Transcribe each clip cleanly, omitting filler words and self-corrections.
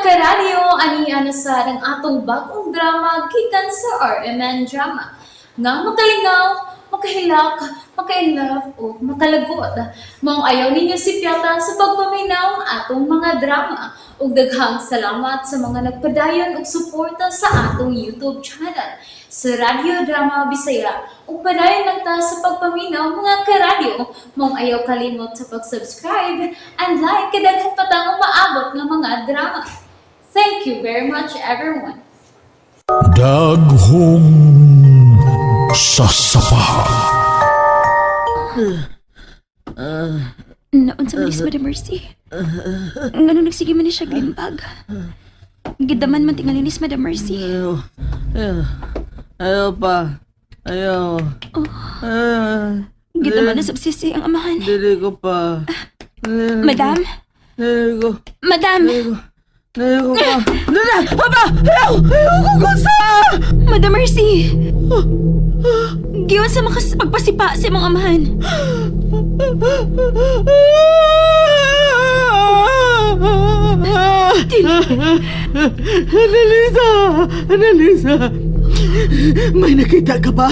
Karadyo, ani na sa ang atong bagong drama gikan sa RMN Drama. Nga makalingaw, makahilak, maka-inlove o makalagot. Maong ayaw ninyo sipyata sa pagpaminaw ang atong mga drama. Ug daghang salamat sa mga nagpadayon og suporta sa atong YouTube channel sa Radyo Drama Bisaya. Ug padayon lang ta sa pagpaminaw, mga karadyo. Maong ayaw kalimot sa pag-subscribe and like kay daghan pa tang umaabot nga mga drama. Thank you very much, everyone. Daghong sasapa. Naunsa man ni si Madam Mercy? Ngano nagsige man ni siya glimpag? Gidaman man tingali ni si Madam Mercy. Ayaw. Ayaw. Ayaw pa. Ayaw. Ah, Gidaman na subsisi ang amahan. Dili ko pa. Dili, Madam? dili ko. Madam! Dili ko pa. Dili! Papa! Ayaw! Ayaw ko gusto! Madam Mercy! Giyon sa makas pagpasipa sa imong amahan. Annalisa! Annalisa! May nakita ka ba?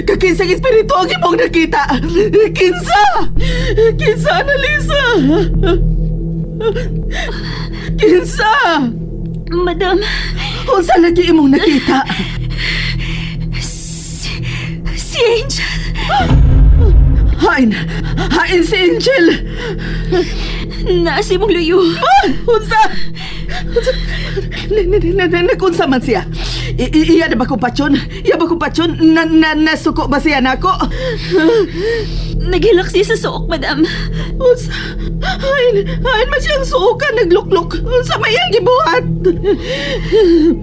Kakinsang espiritu ang imong nakita! Kinsa! Kinsa, Annalisa! Kinsa! Madam, Unsa lagi imong nakita? si Angel. Hain! Hain si Angel! Naa sa imong luyo. Ah! Unsa! Unsa? Nagunsa man siya? Iya na ba kong patsyon? Iya ba kong patsyon? Na, na, nasuko ba siya nako? Naghilak siya sa suok, madam. Unsa? Hain, hain man siyang suokan, nagluklok. Unsa may iyang gibuhat?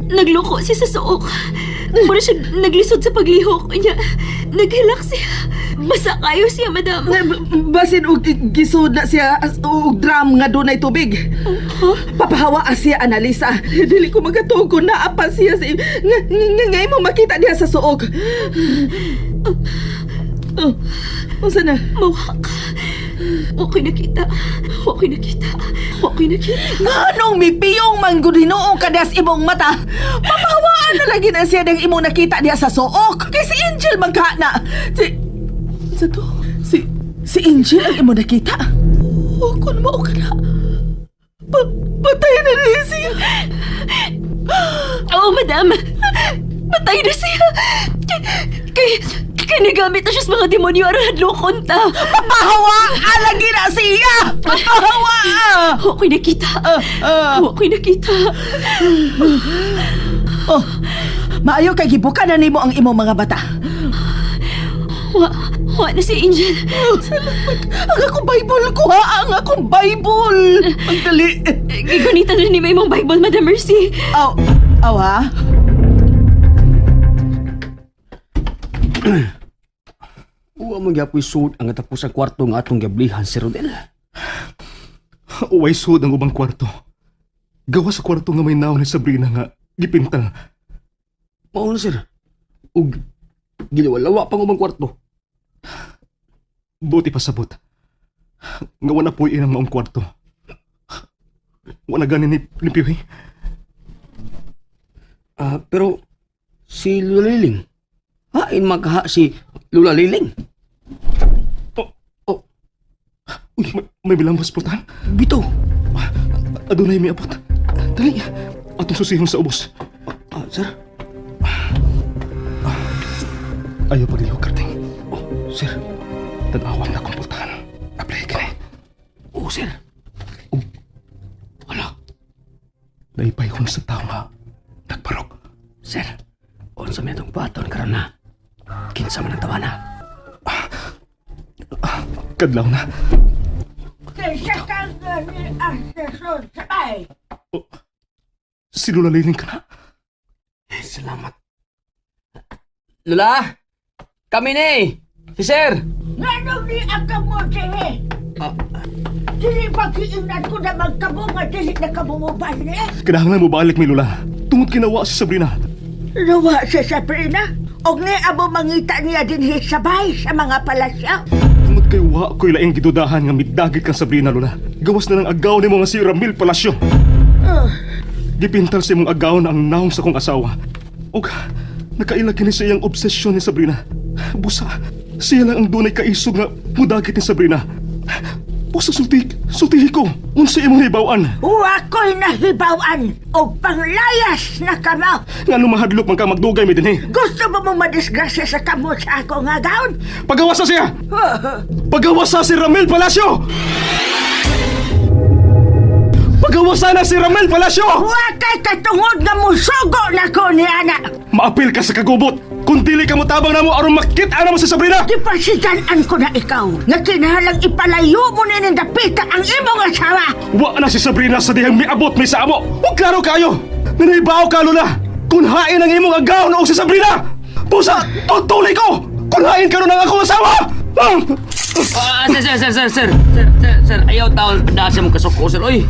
Nagloko siya sa suok. Mura siya naglisod sa paglihok niya. Naghilak siya. Basa kayo siya, madam. Basin og gisud na siya og drum nga dunay tubig. Papahawa siya, Analisa. Dili ko magatuo kung naa pa siya sa nga, nga, nga imo makita niya sa suok. Oh, unsa na? Mawak. Wa ko'y nakita. Wa ko'y nakita. Wa ko'y nakita. Nganong mipiyong man gud hinuon ka diha sa imong mata? Papahawaan na lagi na siya ng imong nakita diha sa suok. Kay si Angel man ka na. Si sa to? Si Angel ang imong nakita? Oh, kun mao ka na. Patay na rin siya. Oo, madam. Patay na siya. Kay, kay nagamit na siya sa mga demonyo aron hadlokon ta. Papahawaan lagi na siya! Papahawaan! Wa ko'y nakita. Wa ko'y nakita. Oh, maayo kay gibuka na nimo ang imong mga bata. Wa na si Angel. Oh, salamat. Ang akong Bible ko ha, ang akong Bible. Ang dali. Gigunitan rin ni may imong Bible, Madam Mercy. Aw, aw ha? Uwa mo gyapoy suod ang katapos ang kwarto nga atong gablihan si Rodel. Uway sud ang ubang kwarto. Gawa sa kwarto nga may naon ni Sabrina nga gipintal. Mao na, sir. Ug giliwalawa pang ubang kwarto. Buti pasabot. Nga wala po inang maong kwarto. Wala gani ni Piwi. Ah, pero si Lula Liling. Hain magkaha si Lula Liling. Oh, Oh, uy, may bilambas pultahan. Bito. Adunay mi abot. Dali, atong susihon sa ubos. Ah, sir. Ayaw paglihok, Karting. Oh, sir. Tanawan na akong pultahan. Apply ka na. Oh, sir. Ug Ala, Naipayhon sa tao nga nagbarok. Sir. Unsa may atong buhaton karon na? Kinsa man ang tawana? Kadlaw na. Oh, si Lola Liling ka na. Salamat. Lola! Kami ni! Si Sir! Ngano ni ang kamo sihe? Ah. Dili pa kiinan ko na magkamo nga dili na kamo mo balik. Kinahanglan mo balik mi Lola. Tungod kinawa si Sabrina. Nawa siya sa Sabrina. Og ni amo mangita niya dinhi sabay sa mga palasyo. Tungod kay wa ko'y laing gidudahan nga midagit kang Sabrina, Lola. Gawas na ng agaw ni mga si Ramil Palacio. Oh, Gipintal sa imong agaw na ang naong sa kong asawa. Og nakaila kini sa iyang obsesyon ni Sabrina. Busa, siya lang ang dunay kaisog nga mudagit ni Sabrina. Busa sulti, sultihi ko. Unsa imong hibaw-an? Wa ko'y nahibawan og panglayas na kamo. Nga lumahadlok man ka magdugay mi dinhi. Gusto mo mong madisgrasya sa kamot sa akong agaon? Pagawasa siya! Pagawasa si Ramil Palacio! Pagawasa na si Ramil Palacio! Wa kay katungod nga musugo na ko ni ana. Maapil ka sa kagubot! Kung dili ka mo tabang namo aron makit-an mo si Sabrina! Gipasidan-an ko na ikaw nga kinahanglang ipalayo mo ni ning dapita ang imong asawa. Wa na si Sabrina sa dihang miabot mi sa amo! Ug klaro kayo! Nanibaw ka, Lola! Kung hain ang imong agaw og si Sabrina! Pusa! Tutuloy ko! Kung hain ka nun ang akong asawa! Ah! Ah, sir, sir, sir, sir, sir, sir, sir, sir, ayaw taon na siya mong kasuko, sir, oy.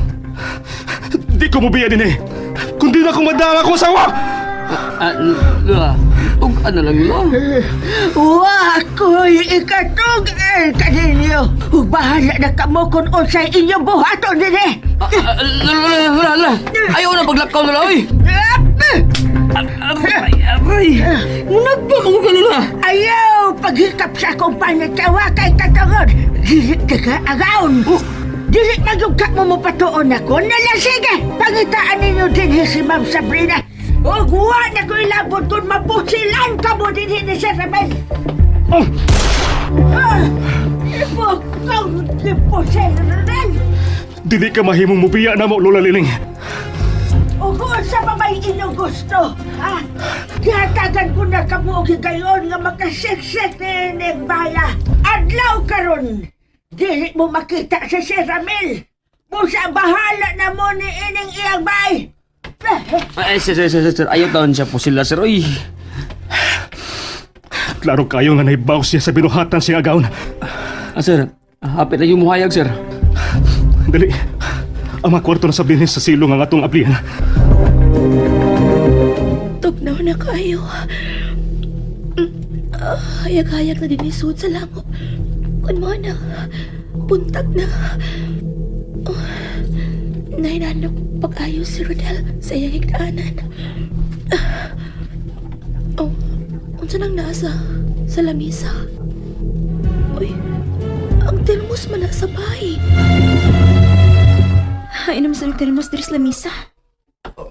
Di ko mobiya din eh! Kung di na akong madama akong asawa! Ah, Lola, tug-an na lang, Lola. Wa ko'y ikatug-an kaninyo. Ug bahala na kamo kung unsay inyong buhaton dinhi. Ah, ah, Lola, Lola, Lola, Lola, ayaw na paglakaw, Lola, oy. Aray, aray, munag ba mo ka, Lola? Ayaw paghikap sa akong panitawa kay katungod. Dili ka ka agaon. Dili magyugka mo mopatuon ako. Nala sige, pangitaan ninyo dinhi si Ma'am Sabrina. Ug wa na ko'y labot kung mapusilan ka mo dinhi ni Sir Ramel. Oh! Ah! Ibukong gipusil, Ramel. Dili ka mahimong mubiya na mo, Lola Liling. Ug unsa pa may inyong gusto, ha? Gihatagan ko na kamo og higayon nga makasiksik ni baya. Adlaw karon, dili mo makita sa si Ramil. Busa bahala na mo ni ining iyang bay. Ay, sir, sir, sir, sir, sir, ayaw taon siya po sila, sir, oy. Klaro kayo nga naibaw siya sa binuhatan siyang agaon. Ah, sir, hapit na yung muhayag, sir. Dali. Ang mga kwarto na sa bilhin sa silong ang atong ablihan. Tugnaw na kayo. Hayag-hayag na dinisod sa langop. Kun mo na, buntag na. Oh, nahinanok pag-ayos si Rodel sa iyang higdaanan. Oh, unsa nang nasa sa lamisa? Uy, ang termos man nasa bahay. Inom sa termos diri sa lamisa.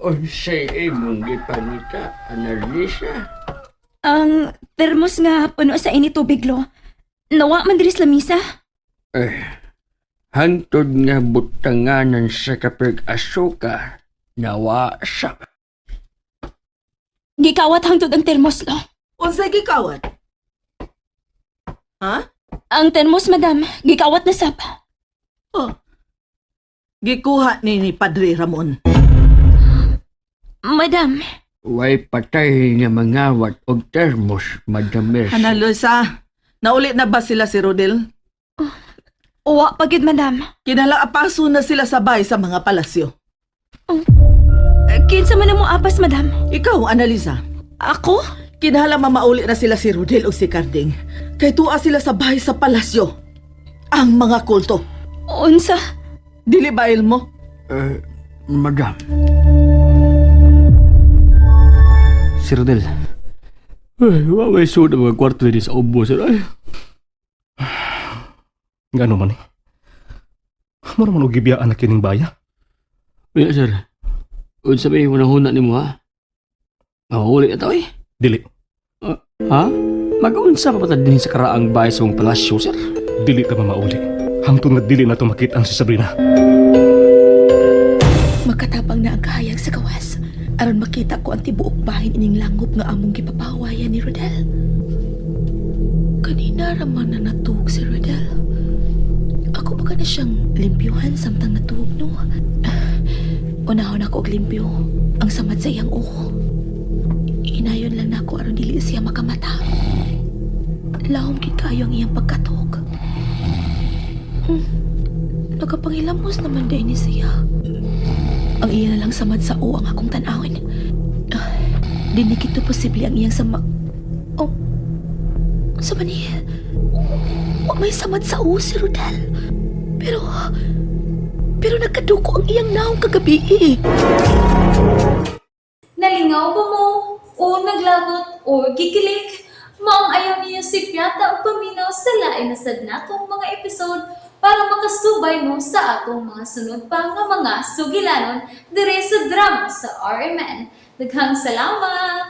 Unsay imong gipangita, Annalisa? Ang termos nga puno sa ini tubig lo. Nawa man diri sa lamisa. Eh, hantod nga butanganan sa kapig asuka, nawa sa. Gikawat hangtod ang termos lo. Unsay gikawat? Ha? Ang termos, madam, gikawat na sab. Oh. Gikuha ni Padre Ramon. Madam, Way patay nga mangawat og termos, Madam Mercy. Ana Luisa, nauli na ba sila si Rodel? uwa pagid madam. Kinala apaso na sila sabay sa mga palasyo. Kinsa man ang mo apas, madam? Ikaw, Annalisa, Ako? kinahanglan mamauli na sila si Rodel o si Carding. Kay tuwa sila sabay sa palasyo. Ang mga kulto. Unsa? Dili ba mo? Eh, Madam, Sir Rodel. Ay, wa may suod ang mga kwarto din sa ubo, sir, ay. Ngano man eh. Mura man og gibiyaan na kining baya. Uy, sir. Unsa may hunahuna nimo, ha? Mahuli na to, eh. Dili. Ha? Mag-unsa pa pa din sa karaang bahay sa mong palasyo, sir? Dili ta mamauli. Hangtod nga dili na to makit-an si Sabrina. Makatapang na ang kahayag sa gawas. Aron makita ko ang tibuok bahin ining langop nga among gipapawayan ni Rodel. Kanina raman na natuog si Rodel. Ako ba ka na siyang limpyuhan samtang natuog no? Unahon ako og limpyo. Ang samad sa iyang uho. Inayon lang nako aron dili siya makamata. Lahom gid kayo ang iyang pagkatuog. Nagapangilamos naman din ni siya. Ang iya na lang samad sa o ang akong tanawin. Ah, Dili kito posible ang iyang sama... Oh, sa mani? Wa may samad sa o si Rodel. Pero... Pero nagkaduko ang iyang naong kagabi eh. Nalingaw ba mo? O naglagot o gikilig? Maong ayaw niyo sipyata o paminaw sa lain na sad natong mga episode para makasubay mo sa atong mga sunod pa nga mga sugilanon dire sa drama sa RMN. Daghang salamat!